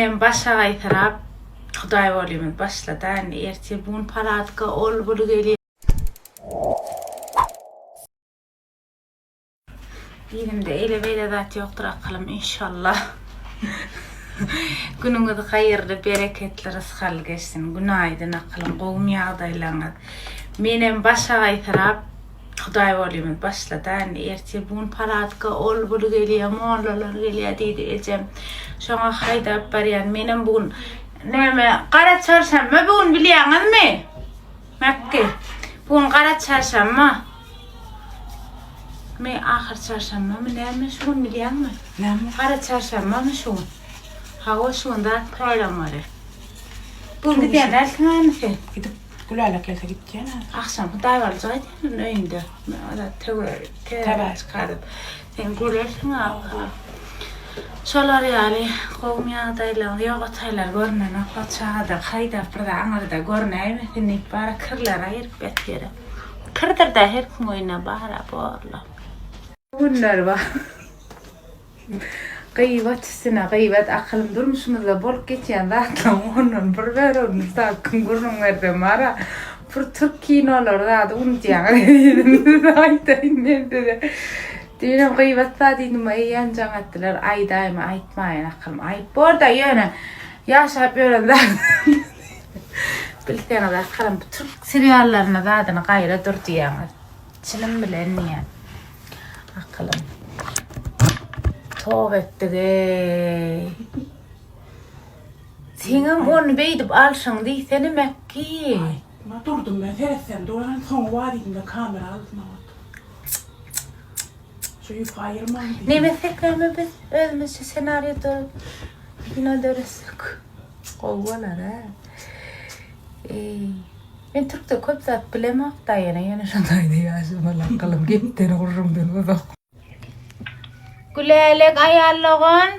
Hem başagaýsyrap Hudaý bolymyz başlada indi ertir bu gün paladka ol bul gelýär. Dilimde eýle beýle zat ýokdur akylym inşallah. Günüňiz haýyrly bereketli rysgally geçsin. Günaýdyn akylym gowumy ýagdaýlaryňyz. Menem başagaýsyrap Hudaý bolymyz başlada indi ertir bu gün paradka ol bul gelýä mollalar gelýä diýdi ejem. Şoňa haýdap barýan menem bu gün näme gara çarşamba bu gün bilýäňizmi? Mekge. Bu gün gara çarşamba. Mi ahyr çarşambamy näme şu gün bilýäňmi? Näme? Gara çarşambamy şu gün? Hawa şu gün zat paýramary. Bu gün gidýän dälsiň sen? Gidip Gülälek gelse gitýän häzir. Agşam Hudaý aljak edýän öýünde. Ola töwe Täze. çykaryp. Sen görersiň ahyryn. Şolar ýaly gowmy ýagdaýlaryň ýok otaýlar görnenok o çagada haýdap bir zat aňyrda görnäýmesin diýip bara kirleri aýyryp ýatyr. Kirdir-dä her kimiň öýünde bara borla. Günler bar. Gybat üstüne gybat akylym durmuşymyzda bolup geçýän zatlaryň ondan bir bölegini saňa gürrüň bersem bara bir türk kinolary zady unudýaňyz diýdim size aýdaýyn men size. Düýnem gybat zat diýdim eýýäm jaň atdylar aýdaýmy aýtmaýyn akylym aýyp borda ýöne ýaşap ýören zat bilseňiz akylym bu türk seriallaryny zadyny gaýra dur diýýäňiz. Çynym bilen diýýän. Akylym. Toba etdik-eý. Seňem ony beýdip alşyň diýsene Mäkgi. Aýtma durdum men seretsem duran soňy bar diýdim-de kamera aldyma otur. Şu ýüpi aýyrmaň diýdim. Neme etsek näme biz özümizçe senariýa döredip kino döretsek. Gowy bolar-a. Eý. Men türkde köp zat bilemok-da ýöne ýöne şonda aýdaýaşym akylym gepden gürrüňden uzak. Gülälek aýal dogan.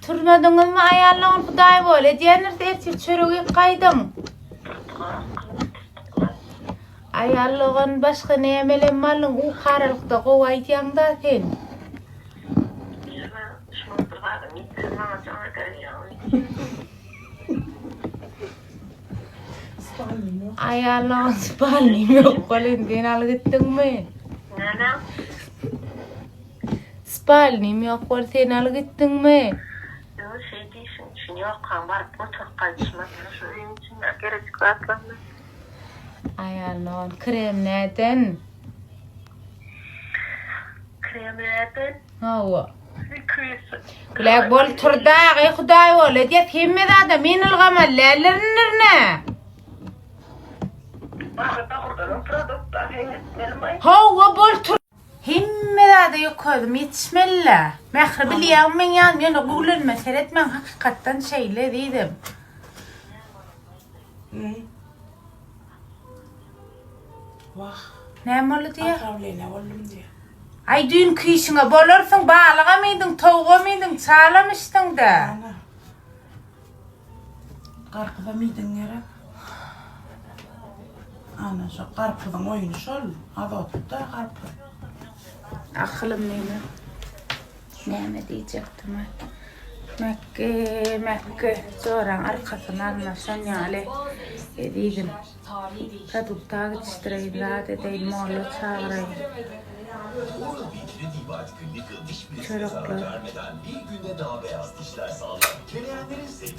Turmadyňyzmy aýal dogan Hudaý bol edýändir ertir çörek iýip gaýdyň. Aýal dogan başga nämelem malyň ukaralykda gowy aýdýaňda sen. Aýallaň spalnym ýok welin sen alyp gitdiňmi? Näme? Spalnym ýok bol sen alyp gitdiňmi? Ýok, şeý diýşiň üçin ýokkaň baryp oturyp gaýdyşmaz ýa şu öýüň içinde gerejik zatlarmy? Aýallaň krem näden? Krem näden? Hawa. Gülek bol tur dagy Hudaý bol edýär hemme zada men ylgamaly däldirindirne. Hawa bol tur. Hemme zada ýok özüm ýetişmelidä. Mähri bilýäňmi meň ýanym ýöne güwlenme seretmäň hakykatdan şeýle ezizim. Wah. Näme boldy diýýär? Otrawleniýa boldum diýýär. Aý düýnki işiňe bolarsyň, balygam iýdiň, towugam iýdiň, çalam içdiň-dä. Ana. Garpyzam iýdiň gerek. Ana şo garpyzyň oýny şol. Azotly-da garpyz. Akylym neme? Näme diýjekdim-aý? Mekge, Mekge, joraň arkasyny alma, şon ýaly ezizim. Produkta gidişdireýin, zat edeýin, molla çagyraýyn. Çörekler.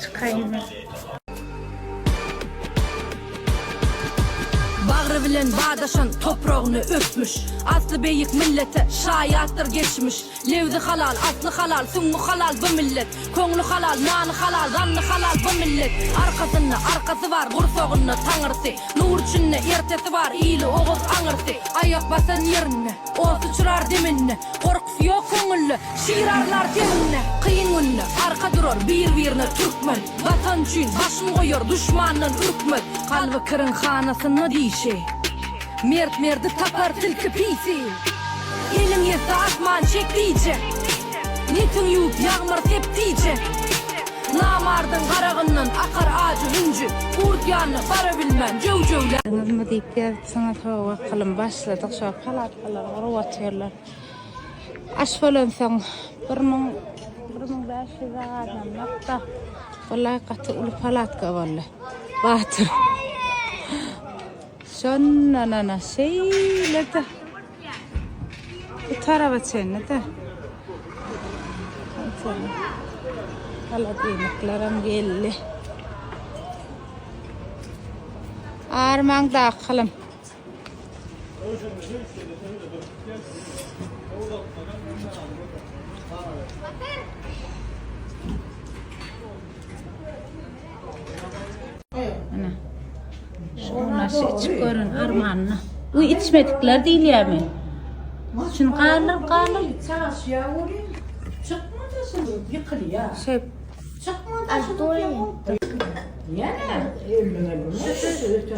Çykaýyn men. Bagry bilen badaşan topragyny öpmüş. Asly beýik millete şaýatdyr geçmiş. Lebzi halal, asly halal, süňňi halal bu millet. Köňli halal, nany halal, zanny halal bu millet. Arkasynda arkasy bar, gursagynda taňrysy. Nur içinde ertesi bar, ili oguz aňyrsy. Aýak basan ýerinde, ot uçurar deminde. Gorkusy ýok köňülde, şir arlar teninde. Kyn günde arka durar bir-birine türkmen. Watan üçin başyn goýar, duşmandan ürkmez. Kalby kiriň hanasynda dişi. Mert merdi tapar tilki pisi. Eliň ýetse asman çek diýjek. Netiň ýuwup ýagmyr sep diýjek. Namardyň garagyndan akar ajy hünji. Gurt ýanyna bara bilmän jöw-jöwläp. Diňizmi diýip ýazypsyňyz hawa akylym başladyk şo palatkalary gurup otyrlar. Aş bolansoň 1000. 1500 adamlykda. Wallahi gaty uly palatka boldy. Batyr. Şondan ana şeýle-de. Bu taraba çenli-de. Holodilniklerem geldi. Armaň dakylym. Ana. Şu unaşy içip görün armanyny. Uý içmedikler diýilýärmi? Şuny galyr galyr. Çaşýa bolýar. Çykmady şuny ýykylýar. Şey Çykmady. Ýene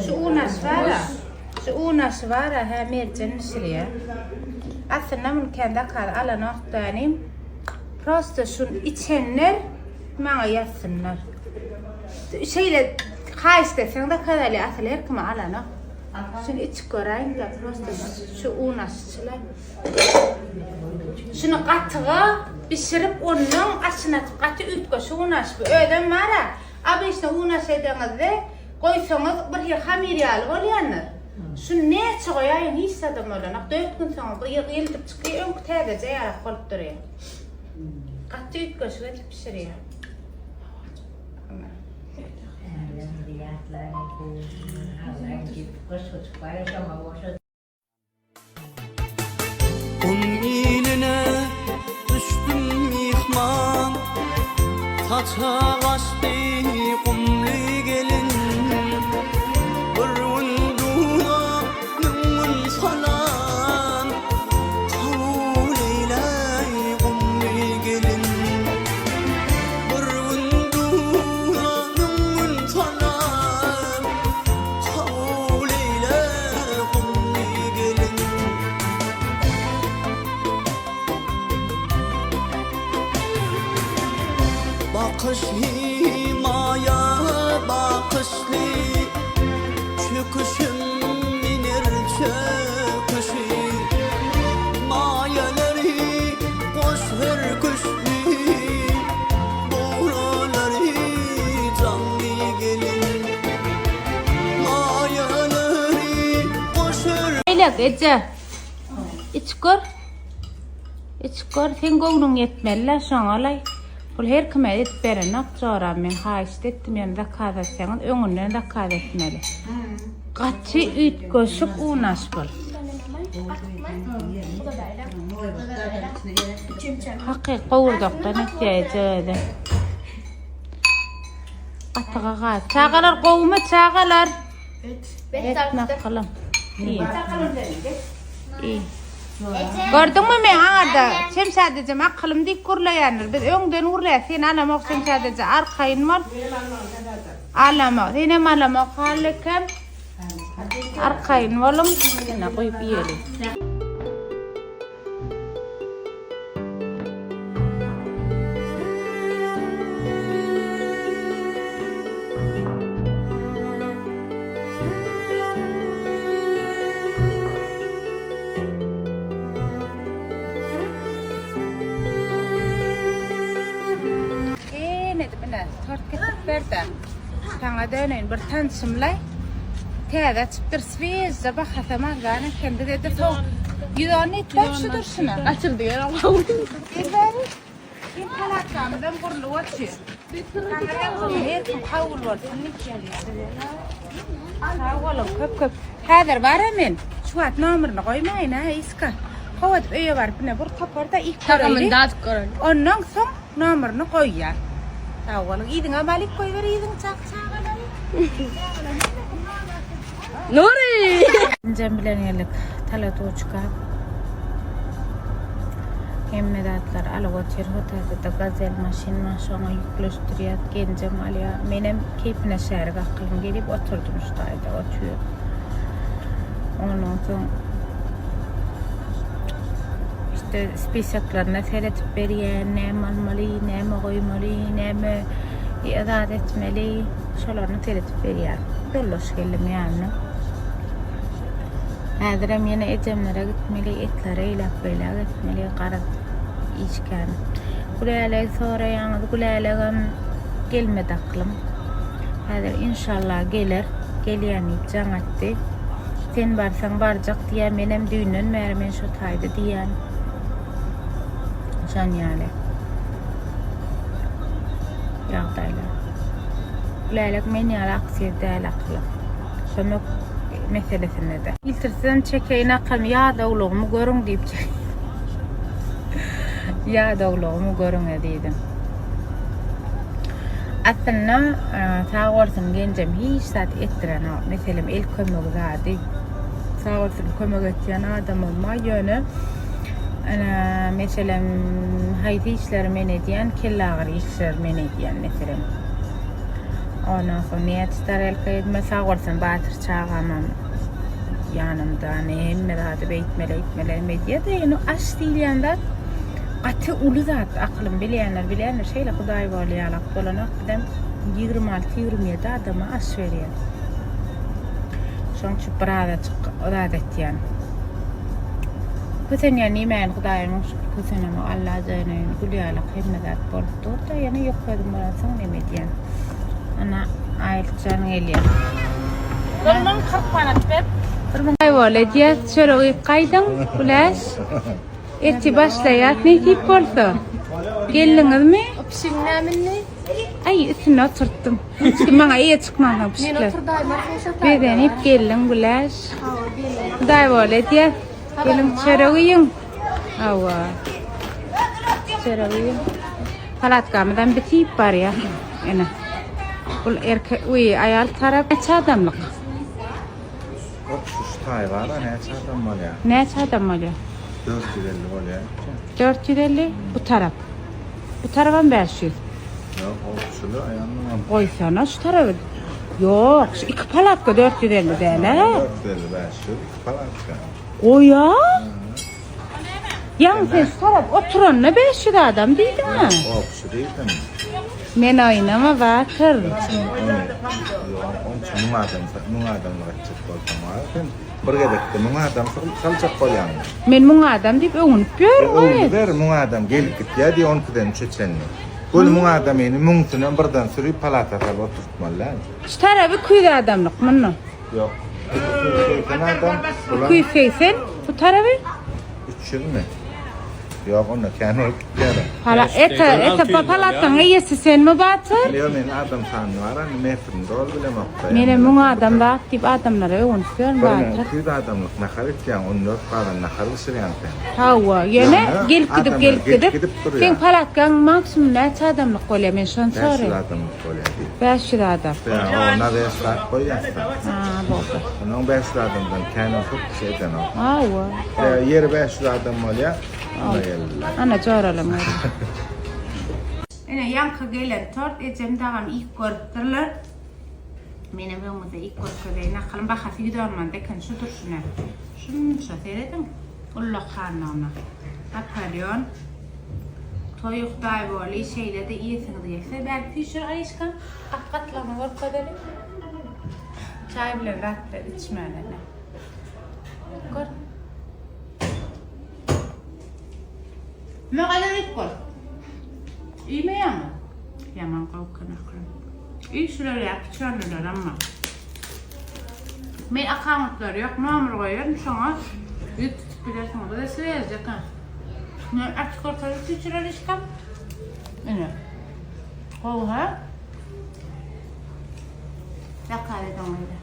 Şu unaş bar-a. Şu unaş bar-a, hä merjen bişirýär. Aslynda muny kän zakaz alanok dänim. Prosta şuny içenler maňa ýazsynlar. Şeýle haýyşt etseň zakaz alýar, asyl her kime alanok. Şuny içip göräýiň-de, prosta şu unaşçylar. Şuny gatyga bişirip ondan aşyny atyp gaty üýtgeşik unaş bu. Özem bar-a, Obyçny unaş edeňizde goýsaňyz bir hili hamyr ýaly bolýandyr. Şuny näçe goýaýyň hiç zadam bolanok. Dört gün soň ýyldyp çykýar, öňki täzeje ýarak bolup durýar. Gaty üýtgeşik edip bişirýär. Gum iline düşdüm myhman, Saçak açdy gumly gelin. Bir gün duza, müň gün salam, Kabul eýläý gumly gelin. Bir gün duza, müň gün salam, Kabul eýle gumly gelin. Bakyşly maýa bakyşly, Çöküşim miner çöküşi. Maýalary goş hörküşli, Bugralary janly gelin. Eýlek eje. Içip gör. Içip gör. Seň göwnüň ýetmeli-le şoňa-laý. Pul her kime edip berenok joram men haýyşt etdim ýöne zakaz etseňiz öňünden zakaz etmeli. Gaty üýtgeşik unaş bul. Hakyky gowurdakdan etýär eje özi. Gatyga gaz. Çagalar gowumy çagalar? Bet nakalym. İyi. İyi. Gördüňmi men aňarda Şemşadejem akylym diýip gürleýändir. Biz öňden gürleýäs. Sen alamok Şemşadeje arkaýyn bol. Alamok. Senem alamok Hallykem. Arkaýyn boluň. Ine guýup iýeli. Ene ine tort getirip berdi. Saňa döneýin bir tanşymlaý. Täze açypdyr swejja bahasam arzan eken. Bize de soň 110 etdä şu durşuna. Açyldy ýene. Gel bäri. Gel palatkamyzam gurlup otyr. Her kim kabul bolsun Sag boluň köp köp. Häzir bara men. Şu wagt nomerini goýmaýyn ha Iska. Hawa öýe baryp ine bir topar-da iýip göreýli. Tagamyny dadyp göreli. Ondan soň Nomerini goýýan. Sag boluň. Yzyňa malyk goýber yzyňy çak çagalary. Nuri! Injem bilen geldik Taladuçka. Hemme zatlar alyp otyr. Hotelde gazel maşyn bar şoňa ýükleşdirýär. Genjem alýar. Menem keýpine şärik akylym gelip oturdym şu taýda otyr. Ondan soň İşte spisoklaryna seredip berýän, näme almaly, näme goýmaly, näme zat etmeli, şolaryny seredip berýär. Ýoldaş geldim ýanyna. Häzirem ýene ejemlere gitmeli, etleri eýläk beýläk etmeli, garaz iş kän. Gülälegi soraýaňyz, Gülälegem gelmedi aklym. Häzir inşallah geler. Gelýän diýip jaň atdy. Sen barsaň barjak diýýär, menem düýnden bäri men şo taýda diýýän. Şon ýaly. Ýagdaýlar. Gülälek men ýaly aktiw däl akylym. Kömek meselesinde-de. Filtrsizem çekeýin akylym, ýadawlygymy görüň diýip Ýadawlygymy görüň-e diýdim. Aslynda sag bolsun genjem hiç zat etdirenok. Meselem el kömegi zady. Sag bolsun kömek etýän adamym bar ýöne meselem haýsy işleri men edýän kellagyry işleri men edýän meselem. Ondan soň näçe tarelka edme sag bolsun Batyr çagamam ýanymda hemme zady beýtmeli eýtmeli hem edýär-de ýöne aş diýilýän zat gaty uly zat akylym bilýänler bilýändir şeýle hudaý boly ýalak bolanok bizem 26 27 adama aş berýär. Şoň üçin birazajyk zat etýän. Kösenýän diýmäýin hudaýyň şükür kösenemok Alla janyň gül ýalak hemme zat bolup dur-da ýöne ýok özüm bolansoň neme edýän. Ana Aýlyjan gelýär. 1040 manat ber. Bir bol edýäs çörek iýip gaýdyň Güläş. Ertir başlaýas nesip bolsa. Geldiňizmi? O pişigiň näme indi? Aý üstünde oturtdym. Hiç kim maňa eýe çykmansoň Men pişikler. oturdaýmaz sen şo taýda. Bezenip geldiň Güläş. Hawa geldim. Hudaý bol edýäs. Geliň çörek iýiň. Hawa. Çörek iýiň. Palatkamyzam bitip barýar. Ene. Bul erkek, uý, aýal tarap näçe adamlyk? Otuz taý bar-a, näçe adam bolýar? Näçe adam bolýar? 450 bolýar. 450 bu tarap. Bu tarabam 500. Ýok, o şuly aýalnyňam. Goýsana şu taraby. Ýok, şu iki palatka 450 däl-ä. 450 500 iki palatka. Goýa. Ýaňy sen şu tarap oturanda 500 adam diýdiň-ä. Opşy diýdim. Men oýnama Batyr. Ýok, onça müň adam, müň adamlyk etjek bolsaň bar sen bir gezekde müň adam saljak bolýaňmy? Men müň adam diýip öwünip ýörün. Öwüniber, müň adam gelip gitýär diý on ikiden üçe çenli. Göni müň adamyny müňsünem birden sürüp palata salyp oturtmaly däl. Şu tarap 200 adamlyk munda. Ýok. 280 adam. 280 bu taraby? 300 mi? Ýok, onda kän bolup gitýär. Pala, ete, ete, palatanyň eýesi senmi Batyr? Ýok, men adam sanyny bar, indi metrini doly bilemok. Menem 1000 adam zat diýip adamlara öwünip ýörün Batyr. 200 adamlyk nahar etýäň, 14 gazan nahar bişirýäň sen. Hawa, ýöne gelip gidip gelip gidip, seň palatkaň maksimum näçe adamlyk bolýar, men şony soraýyn. 500 adamlyk bolýar diýip. 500 adam. Ýa, ona zat goýýas-da. Ha, boldy. Onuň 500 adamdan kän köp kişi edenok. Hawa. Ýa, ýeri 500 adam bolýar, ana geldiler. Ana joralam geldi. Ine, ýaňky gelen tort ejem dagam iýip görüpdirler. Menem öňüňizde iýip görkezeýin. Akylym bahasy 110 manat eken şu durşuna. Şunça serediň ullakanlygyna. Napoleon toýy hudaýboly şeýle-de iýesiňiz gelse bäri süýşür Aýşka. Gat-gatlygyny görkezeli. Çaý bilen zat bilen içmän ene. Gör. Mögele iýip gör. Iýmeýäňmi? Ýaman gowy eken ahyryn. Iý şular ýa kiçiräkler amma. Men akkauntlary ýok, nomer goýaryn şoňa ýüz tutup bilersiňiz. Bu da swejek ha. Men açyk görkezip süýçürer işkam. Ine. Gowy ha? Zakaz ediň öýde.